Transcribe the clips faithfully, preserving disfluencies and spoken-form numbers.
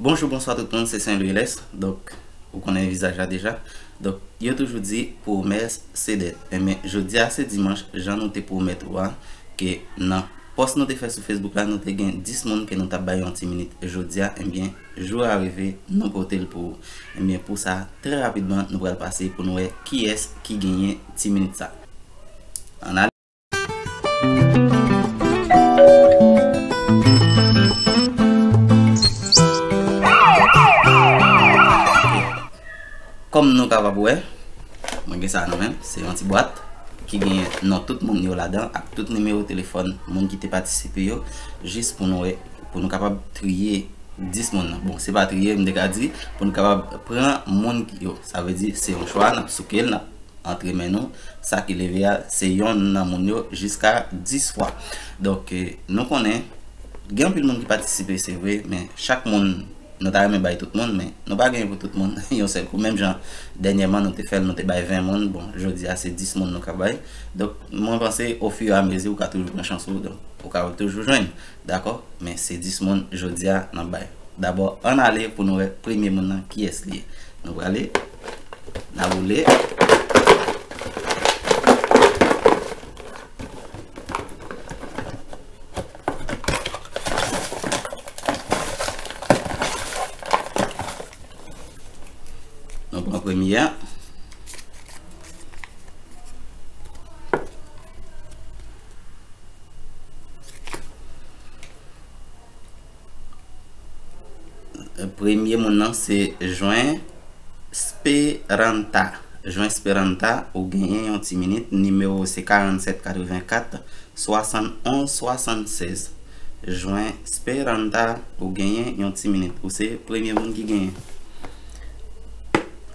Bonjou, bonswa tout moun, se Saint Louis Lès. Donk, ou konnen vizaj la deja. Donk, yo toujou di, pwomès se dèt. Enben, jodi a se dimanch, jan nou te pwomèt ou a, ke nan pòs nou te fè sou Facebook la, nou te gen dis moun ke nou t ap bay yon ti minit. Jodi a, enben, jou a rive, nou pote l pou ou. Enben, pou sa, trè rapidman, nou pral pase pou nou wè kiyès ki genyen ti minit sa. Ann ale. Kòm nou kapab wè, mwen gen sa nan men m, se yon ti bwat ki gen non tout moun yo ladan ak tout nimewo telefòn moun ki te patisipe yo, jis pou nou wè, pou nou kapab triye dis moun nan. Bon, se pa triye, m te ka di, pou nou kapab pran moun yo. Sa vle di, se yon chwa, n ap souke l, n ap antre men nou, sa ki leve a, se yonn nan moun yo jiska dis fwa. Donk, eh, nou konnen, gen anpil moun ki patisipe, se vre, men chak moun, nou ta renmen bay tout moun, men nou pa genyen pou tout moun yon sèl kou. Menm jan, dènyèman, nou te fè l, nou te bay ven moun. Bon, jodi a, se dis moun nou ka bay. Donk, mwen panse, ofiramezi, ou ka toujou pran chans ou, donk, ou ka toujou jwenn. Dakò? Men se dis moun jodi a n ap bay. Dabò, ann ale pou nou wè premye moun nan kiyès li ye. Nou prale, n a boule. Nou pran premye a. Premye moun nan se Jwen Speranta. Jwen Speranta, ou genyen yon ti minit. Nimewo se karannsèt katrevenkat swasannonz swasannsèz. Jwen Speranta, ou genyen yon ti minit. Ou se premye moun ki genyen.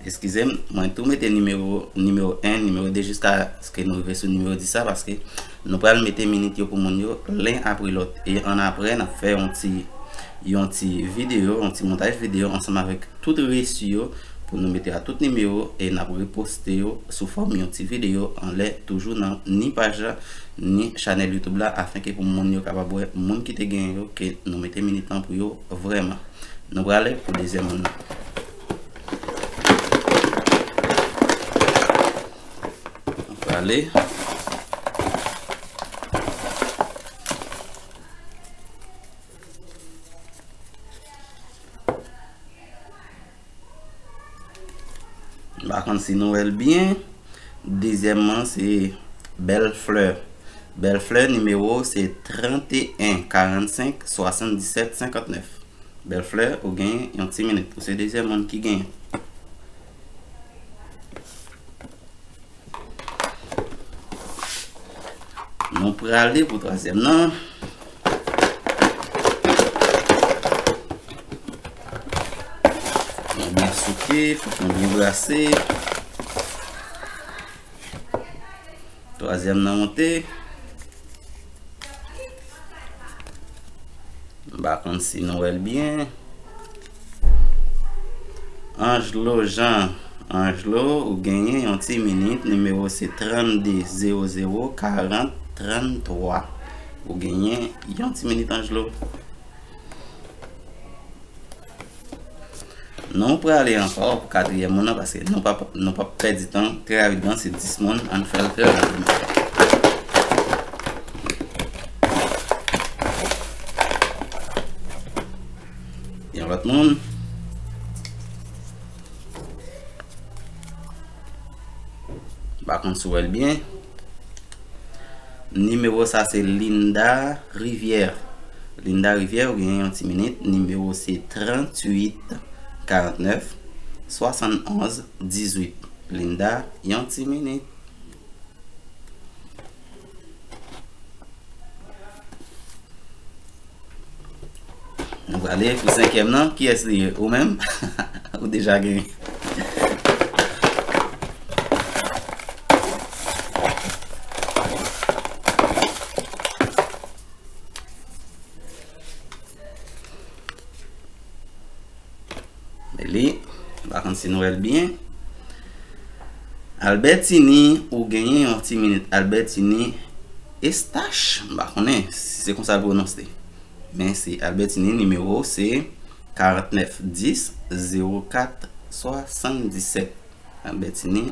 Eskize m, mwen tou mete nimewo, nimewo en, nimewo de jiskaske nou rive sou nimewo dis la, paske nou pral mete minit yo pou moun yo, len apre lòt. E annapre, n ap fè yon ti, yon ti videyo, yon ti montaj videyo ansanm avèk tout resi yo pou nou mete a tout nimewo e n ap reposte yo sou fòm yon ti videyo anlè, toujou nan ni paj la, ni chanèl YouTube la, afenke pou moun yo kapab wè moun ki te genyen yo, ke nou mete minit lan pou yo vrèman. Nou prale pou dezyèm moun nan. Nou prale. M pa konn si nou wè l byen. Dezyèm nan se Bèlflè. Bèlflè, nimewo se trannteyen karannsenk swasanndisèt senkantnèf. Bèlflè, ou genyen yon ti minit. Ou se dezyèm moun ki genyen. Nou prale pou twazyèm nan. Nou byen souke, fòk nou byen brase. Twazyèm nan monte. M pa konn si nou wè l byen. Anjlo Jean. Anjlo, ou genyen yon ti minit. Nimewo se trannde zewo zewo karant tranntwa. Ou genyen yon ti minit, Anjlo. Nou prale ankò pou katriyèm moun nan, paske nou p ap, nou p ap pèdi tan. Trè rapidman, se dis moun, ann fè l trè rapidman. Yon lòt moun. M pa konn si w wè l byen. Nimewo sa se Linda Rivière. Linda Rivière, ou genyen yon ti minit. Nimewo se tranntuit karantnèf swasannonz dizuit. Linda, yon ti minit. Nou prale pou senkyèm nan. Kiyès li ye? Ou menm? Ou deja genyen. Men li, m pa konn si nou wè l byen. Albertini, ou genyen yon ti minit. Albertini Estache, m pa konnen si se konsa l pwononse. Men se Albertini, nimewo se karant nèf dis zewo kat swasanndisèt. Ann Bètini,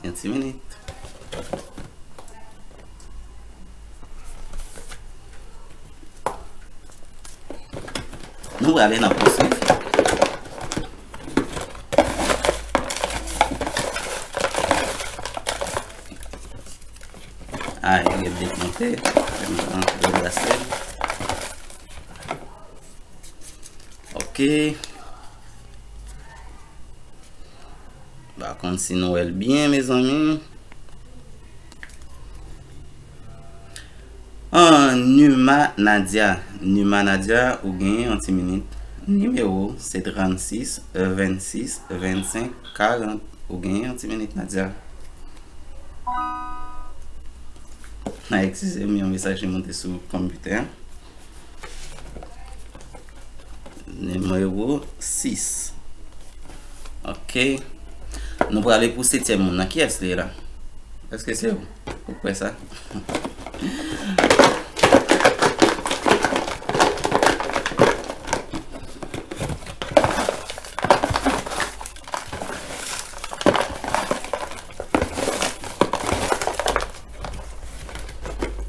yon ti minit. Nou prale nan pouswiv. Ay, gen de konte. Rebrase. Ok. Pa konn si nou wè l byen, mezanmi. Ah, Numa Nadia. Numa Nadia, ou genyen yon ti minit. Nimewo se trannsis vennsis vennsenk karant. Ou genyen yon ti minit, Nadia. Ah, eskize m, yon mesaj ki monte sou konpitè. Nimewo sis. Ok. Nou prale pou setyèm moun nan. Kiyès li ye la? Èske se ou? Ou kwè sa?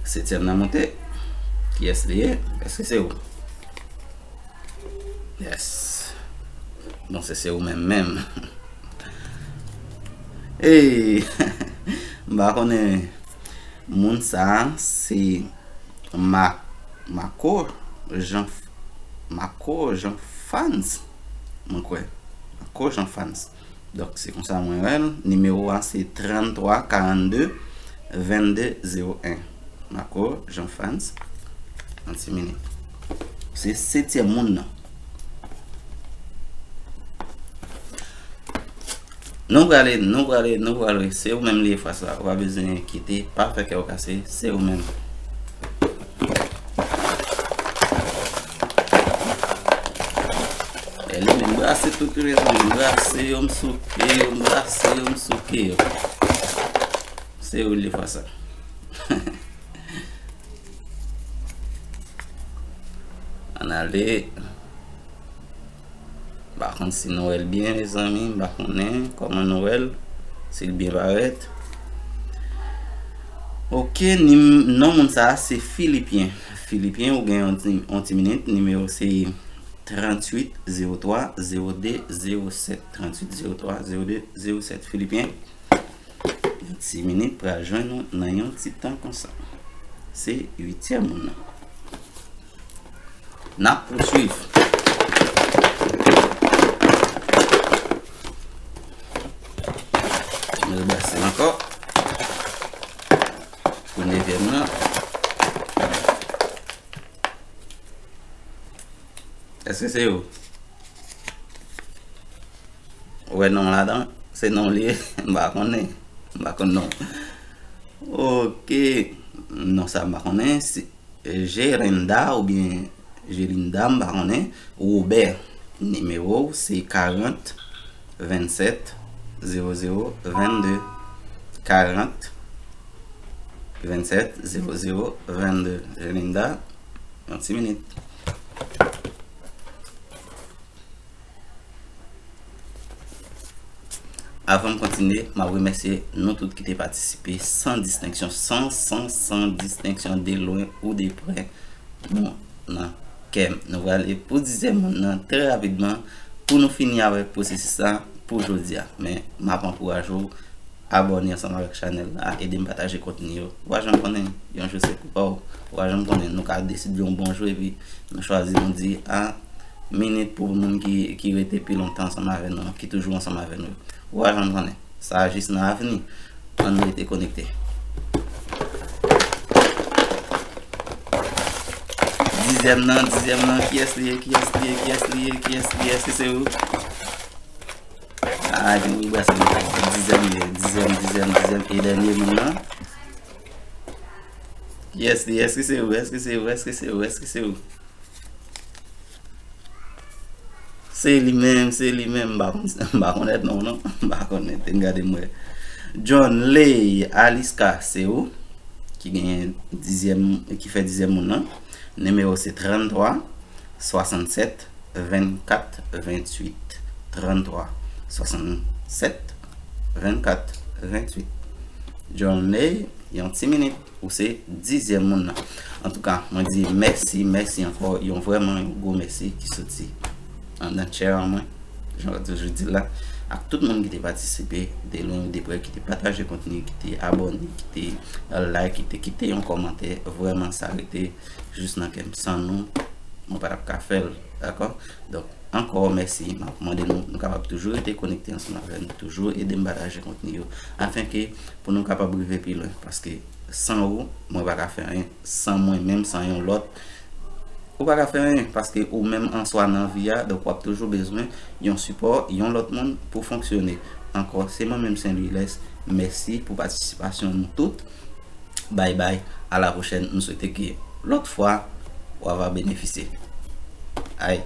Setyèm nan monte. Kiyès li ye? Èske se ou? Yes. Bon, se, se ou menm menm. Ey, m pa konnen moun sa a, se Ma-, Marco Jean, Marco Jean Fans, mwen kwè. Marco Jean Fans. Donk, se konsa mwen wè l. Nimewo a se tranntwa karannde vennde zewo en. Marco Jean Fans. Yon ti minit. Se setyèm moun nan. Nou prale, nou prale, nou prale. Se ou menm li ye fwa sa. Ou pa bezwen enkyete, pa fè kè w kase. Se ou menm. E li menm brase tout rezon, m brase yo, m souke yo, m brase yo, m souke yo. Se ou li fwa sa. Ann ale. M pa konn si nou wè l byen, mezanmi. M pa konnen kòman nou wè l, si l byen parèt. Ok, nim-, non moun sa a se Filipyen. Filipyen, ou gen yon ti, yon ti minit. Nimewo se tranntuit zewo twa zewo de zewo sèt. Tranntuit zewo twa zewo de zewo sèt. Filipyen. Yon ti minit pral jwenn nou nan yon ti tan konsa. Se uityèm moun nan. N ap pouswiv. N rebase l ankò. Pou nevyèm nan. Èske se ou? Ou wè non ladan? Se non li ye? M pa konnen. M pa konn non. Ok. Non sa m pa konnen. Se Gerenda oubyen Gelinda, m pa konnen. Wobè. Nimewo w se karant vennsèt zewo zewo vennde. Karant vennsèt zewo zewo vennde. Gelinda, yon ti minit. Avan m kontinye, m ap remèsye nou tout ki te patisipe san distenksyon, san, san, san distenksyon, de lwen ou de prè. Nou nan kè m. Nou prale pou dizyèm moun nan trè rapidman pou nou fini avèk pwosesis la pou jodi a. Men, m ap ankouraje w abòne ansanm avèk chanèl la, ede m pataje kontni yo. Ou pa janm konnen, yon jou se pou pa w. Ou pa janm konnen, nou ka deside yon bon jou epi nou chwazi, nou di, a, minit pou moun ki, ki rete pi lontan ansanm avè nou, ki toujou ansanm avè nou. Ou pa janm konnen. Sa a jis nan avni. Ann rete konekte. Dizyèm nan, dizyèm nan, kiyès li ye, kiyès li ye, kiyès li ye, kiyès li ye, èske se ou? A, gen moun ki brase nan dizyèm li ye, dizyèm, dizyèm, dizyèm, e dènye moun nan. Kiyès li ye, èske se ou, èske se ou, èske se ou, èske se ou? Se li menm, se li menm. M pa konn, m pa konn non, non. M pa konnen, te n gade m wè. John Ley Aliska, se ou ki genyen dizyèm, ki fè dizyèm moun nan. Nimewo se tranntwa swasannsèt Vennkat venntuit tranntwa swasannsèt vennkat venntuit. Johnny, yon ti minit, ou se dizyèm moun nan. Antouka, mwen di mèsi, mèsi ankò, yon vrèman yon gwo mèsi ki soti anndan tchè an mwen, jan mwen toujou di l la, ak tout moun ki te patisipe, de lwen ou de prè, ki te pataje kontni, ki te abòne, ki te like, ki te kite yon kòmantè. Vrèman, sa rete jis nan kè m. San nou, mwen pa t ap ka fè l, dakò? Donk, ankò, mèsi. M ap mande nou, nou kapab toujou rete konekte ansanm avè m, toujou ede m pataje kontni yo, afenke pou nou kapab rive pi lwen, paske san ou, mwen pa ka fè anyen, san mwen menm, san yon lòt, ou pa ka fè anyen, paske ou menm an swa nan vi a, donk w ap toujou bezwen yon sipò, yon lòt moun pou fonksyone. Ankò, se mwen menm, Sen Lwilès, mèsi pou patisipasyon nou tout. Bay bay, a la pwochèn, m swete ke lòt fwa, w ava benefisye. Ay.